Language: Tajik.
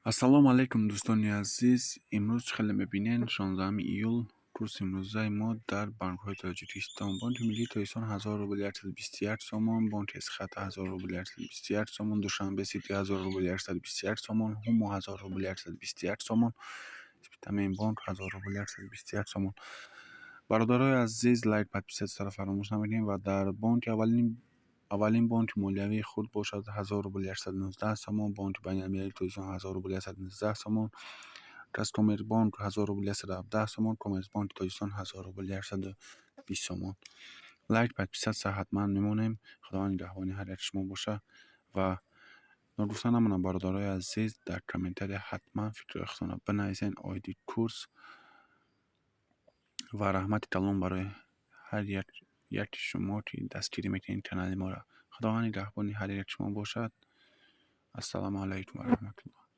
Ассалому алайкум, дӯстони азиз. Имрӯз, чӣ хеле мебинед, 16 июл, курси имрӯзаи мо дар банкҳои Тоҷикистон: Бонки миллии Тоҷикистон 1000 рубл 121 сомон, Бонки Эсхата 1000 рубл 121 сомон, Душанбе Сити 1000 рубл 121 сомон, Ҳумо 1000 рубл 121 сомон, Спитамен бонк 1000 рубл 121 сомон. Бародарои азиз, лайк, подписаться ро фаромӯш намекунем. Ва дар бонки аввалин, аввалин бонки молиявии хурд бошад, 1000 рубл 119 сомон, Бонки байналмилалии Тоҷикистон 1000 рубл 119 сомон, Казкоммерцбонк 1000 рубл 117 сомон, Коммерцбонки Тоҷикистон 1000 рубл 120 сомон. Лайк, подписаться ҳатман мемонем. Худованд нигаҳбони ҳар яки шумо боша. Ва ногуфта намонам, бародарои азиз, дар комментария ҳатман фикрҳои худтонро бинависед оиди курс. Ва раҳмати калон барои ҳар яки шумо, ки дастгирӣ мекунед канали моро. Худованд нигаҳбони ҳар яки шумо бошад. Ассалому алайкум ва раҳматуллоҳ.